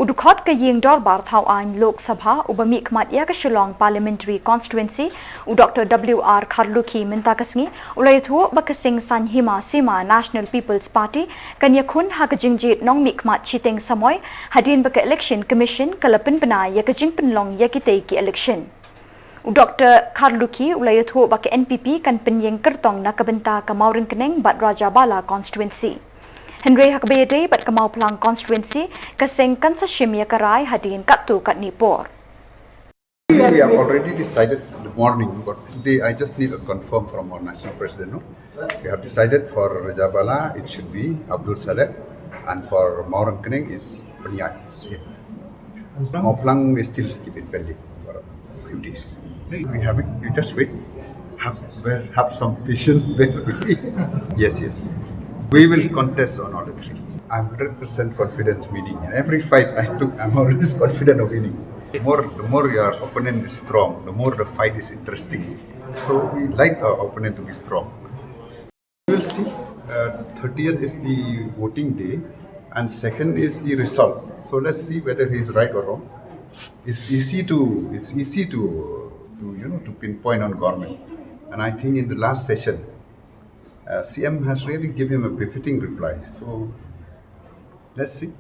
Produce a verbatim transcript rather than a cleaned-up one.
Dkhot ka ïing dorbar thaw aiñ Lok Sabha uba mihkhmat ïa ka Shillong Parliamentary Constituency, u Doctor W R Kharlukhi mynta ka sngi u la ïathuh ba ka seng Saiñhima Sima National People's Party kan ïakhun ha ka jingjied nongmihkhmat shiteng samoi hadien ba ka Election Commission ka la pynbna ïa ka jingpynlong ïa kitei ki election. U Doctor Kharlukhi u la ïathuh ba ka N P P kan pynïeng kyrtong na ka bynta ka Mawryngkneng bad Rajabala constituency. Hynrei ha kaba ïadei bad ka Mawphlang constituency, ka seng kan sa shim ïa ka rai hadien katto katne por. We have already decided the morning, but today I just need to confirm from our national president. No? We have decided for Rajabala, it should be Abdul Saleh, and for Mawryngkneng is Panyai. Mawphlang we still keep it pending for a few days. We have it, you just wait. Have, well, have some patience. Yes, yes. We will contest on all the three. I'm hundred percent confident winning. Every fight I took, I'm always confident of winning. The more, the more your opponent is strong, the more the fight is interesting. So we like our opponent to be strong. We will see. Uh, thirtieth is the voting day, and second is the result. So let's see whether he is right or wrong. It's easy to, it's easy to, to you know, to pinpoint on government. And I think in the last session, uh, C M has really given him a befitting reply. So let's see.